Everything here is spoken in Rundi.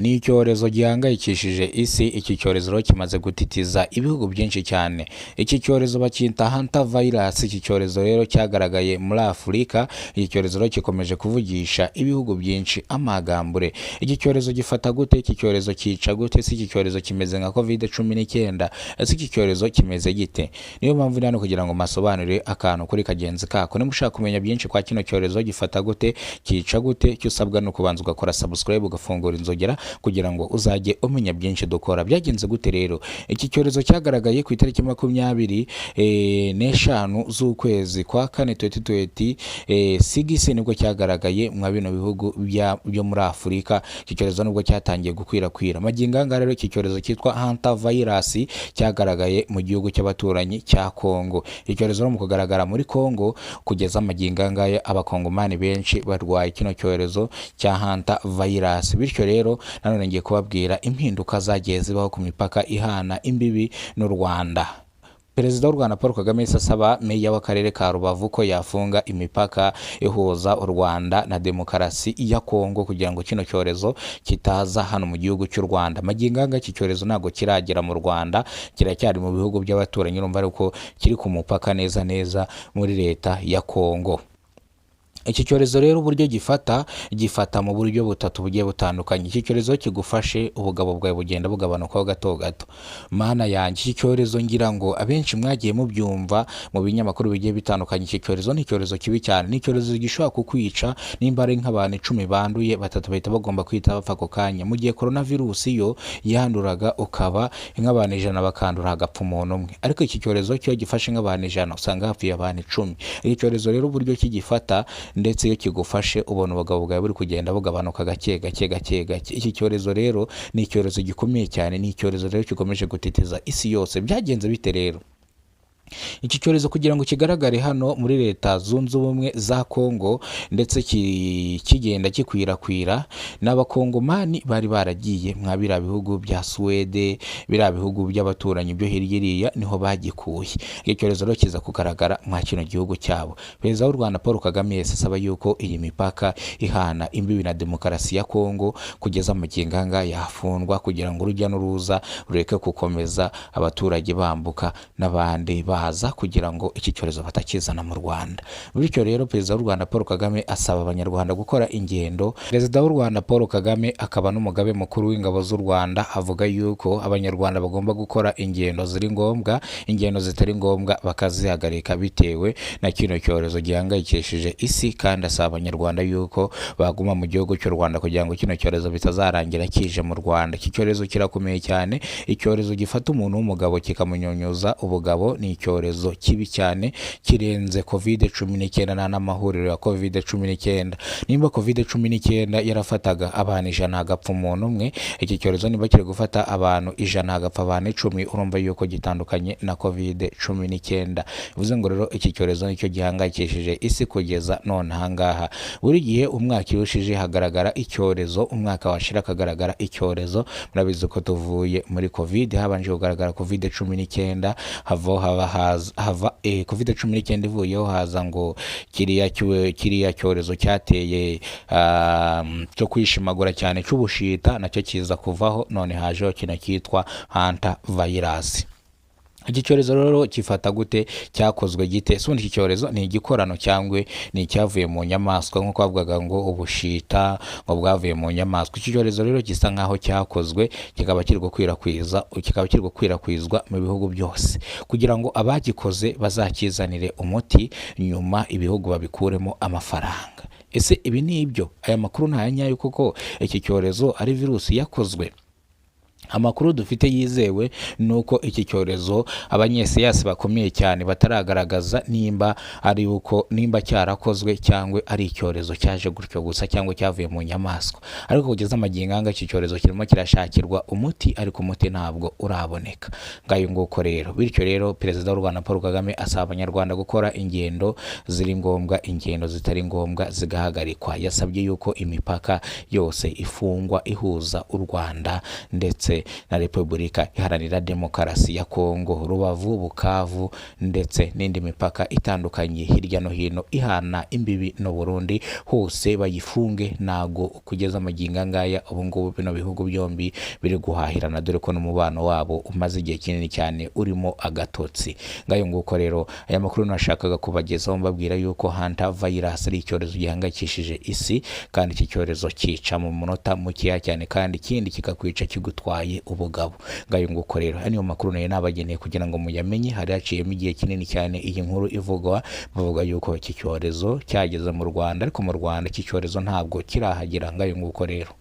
Ni icyorezo gihangayikishije isi. Iki cyorezo rero kimaze gutitiza ibihugu byinshi cyane. Iki cyorezo bacyita Hanta virus. Iki cyorezo rero cyagaragaye muri Afurika. Iki cyorezo rero gikomeje kuvugisha ibihugu byinshi amagambure. Iki cyorezo gifata gute? Iki cyorezo cyica gute? Se iki cyorezo kimeze nka COVID-19? Ese iki cyorezo kimeze gite? Niyo mpamvu ndi hano kugira ngo mbasobanurire akantu kuri kagenzi kako. Niba ushaka kumenya byinshi kwa kino cyorezo, gifata gute, cyica gute, icyo usabwa ni ukubanza ugakora subscribe, ugafungura inzogera kugira ngo uzajye umenya byinshi dukora. Byagenze gute rero? Iki cyorezo cyagaragaye ku itariki 25 z'ukwezi kwa kane 2020 six, nibwo cyagaragaye mwa bino bihugu byo muri Afurika. Iki cyorezo nibwo cyatangiye gukwirakwira. Magingo aya ngaya rero, iki cyorezo cyitwa Hanta virus cyagaragaye mu gihugu cy'abaturanyi cya Kongo. Iki cyorezo rero mu kugaragara muri Kongo, kugeza magingo aya ngaya abakongomani benshi barwaye kino cyorezo cya Hanta virus. Bityo rero nanone ngiye kubabwira impinduka zagiye zibaho ku mipaka ihana imbibi n'u Rwanda. Perezida w'u Rwanda Paul Kagame yahise asaba meya w'akarere ka Rubavu ko yafunga imipaka ihuza u Rwanda na Demokarasi ya Kongo kugira ngo kino cyorezo kitaza hano mu gihugu cy'u Rwanda. Magingo aya, iki cyorezo ntabwo kiragera mu Rwanda, kiracyari mu bihugu by'abaturanyi. Urumva ariko kiri ku mupaka neza neza muri leta ya Kongo. Iki cyorezo rero uburyo gifata, gifata mu buryo butatu bugiye butandukanye. Iki cyorezo kigufashe, ubugabo bwawe bugenda bugabanukaho gato gato. Mana yanjye, iki cyorezo ngira ngo abenshi mwagiye mubyumva mu binyamakuru bigiye bitandukanye. Iki cyorezo ni icyorezo kibi cyane, ni icyorezo gishobora kukwica. Nimba ari nk'abantu 10 banduye, batatu bahita bagomba kwita bapfa ako kanya, mu gihe corona virus yo yanduraga ukaba nk'abantu 100 bakandura hagapfa umuntu umwe. Ariko iki cyorezo cyo gifashe nk'abantu 100, usanga hapfuye abantu 10. Iki cyorezo rero uburyo kigifata, ndetse iyo kigufashe ubona ubugabo bwawe buri kugenda bugabanuka gake gake gake gake. Iki cyorezo rero ni icyorezo gikomeye cyane, ni icyorezo rero gikomeje gutitiza isi yose. Byagenze bite rero? Iki cyorezo kugira ngo kigaragare hano muri Leta Zunze Ubumwe za Kongo ndetse kigenda gikwirakwira, n'abakongomani bari baragiye mwa biriya bihugu bya Suwede, biriya bihugu by'abaturanyi byo hirya iriya, niho bagikuye. Iki cyorezo rero kiza kugaragara mwa kino gihugu cyabo. Perezida w'u Rwanda Paul Kagame yahise asaba yuko iyi mipaka ihana imbibi na Demokarasi ya Kongo kugeza magingo aya ngaya yafungwa, kugira ngo urujya n'uruza rureke gukomeza, abaturage bambuka n'abandi baza, kugira ngo iki cyorezo batakizana mu Rwanda. Bityo rero Perezida w'u Rwanda Paul Kagame asaba Abanyarwanda gukora ingendo. Perezida w'u Rwanda Paul Kagame akaba n'umugaba mukuru w'ingabo z'u Rwanda avuga yuko Abanyarwanda bagomba gukora ingendo ziri ngombwa, ingendo zitari ngombwa bakazihagarika bitewe na kino cyorezo gihangayikishije isi. Kandi asaba Abanyarwanda yuko baguma mu gihugu cy'u Rwanda kugira ngo kino cyorezo bitazarangira kije mu Rwanda. Iki cyorezo kirakomeye cyane. Icyorezo gifata umuntu w'umugabo kikamunyunyuza ubugabo ni icyorezo kibi cyane, kirenze COVID-19 n'amahuriro ya COVID-19. Nimba COVID-19 yarafataga abantu 100 hagapfa umuntu umwe, iki cyorezo niba kiri gufata abantu 100 hagapfa abantu 10, urumva yuko gitandukanye na COVID-19. Bivuze ngo rero iki cyorezo nicyo gihangayikishije isi kugeza none ahangaha. Buri gihe umwaka iyo ushije hagaragara icyorezo, umwaka washira hakagaragara icyorezo. Murabizi ko tuvuye muri COVID, habanje kugaragara COVID-19, havaho haba haza hava COVID-19 ivuyeho haza ngo kiriya cyorezo cyateye cyo kwishimagura cyane cy'ubushita, nacyo kiza kuvaho, none hajeho kino cyitwa Hanta virus. Iki cyorezo rero gifata gute? Cyakozwe gite? Ese ubundi iki cyorezo ni igikorano cyangwa ni icyavuye mu nyamaswa, nk'uko bavugaga ngo ubushita ngo bwavuye mu nyamaswa? Iki cyorezo rero gisa nk'aho cyakozwe, kikaba kiri gukwirakwizwa mu bihugu byose kugira ngo abagikoze bazakizanire umuti, nyuma ibihugu babikuremo amafaranga. Ese ibi ni ibyo? Aya makuru ni aya nyayo koko? Iki cyorezo ari virusi yakozwe? Amakuru dufite yizewe ni uko iki cyorezo abanyesiyasi bakomeye cyane bataragaragaza nimba ari uko, nimba cyarakozwe cyangwa ari icyorezo cyaje gutyo gusa cyangwa cyavuye mu nyamaswa. Ariko kugeza amagingo anga iki cyorezo kirimo kirashakirwa umuti, ariko umuti ntabwo uraboneka. Ngayo nguko rero. Bityo rero Perezida w'u Rwanda Paul Kagame asaba Abanyarwanda gukora ingendo ziri ngombwa, ingendo zitari ngombwa zigahagarikwa. Yasabye yuko imipaka yose ifungwa ihuza u Rwanda ndetse ndetse na Repubulika Iharanira Demokarasi ya Kongo, Rubavu, Bukavu ndetse n'indi mipaka itandukanye hirya no hino ihana imbibi n'u Burundi, hose bayifunge. Ntago kugeza amagingo angaya ubu ngubu bino bihugu byombi biri guhahirana, dore ko n'umubano wabo umaze igihe kinini cyane urimo agatotsi. Ngayo nguko rero, aya makuru nashakaga kubagezaho mbabwira yuko hanta virus ari icyorezo gihangayikishije isi, kandi iki cyorezo cyica mu munota mukeya cyane, kandi ikindi kikakwica kigutwaye ubugabo. Ngayo nguko rero, aya niyo makuru nayo nabageneye kugira ngo muyamenye. Hari haciyemo igihe kinini cyane iyi nkuru ivugwa, bavuga yuko iki cyorezo cyageze mu Rwanda, ariko mu Rwanda iki cyorezo ntabwo kirahagera. Ngayo nguko rero.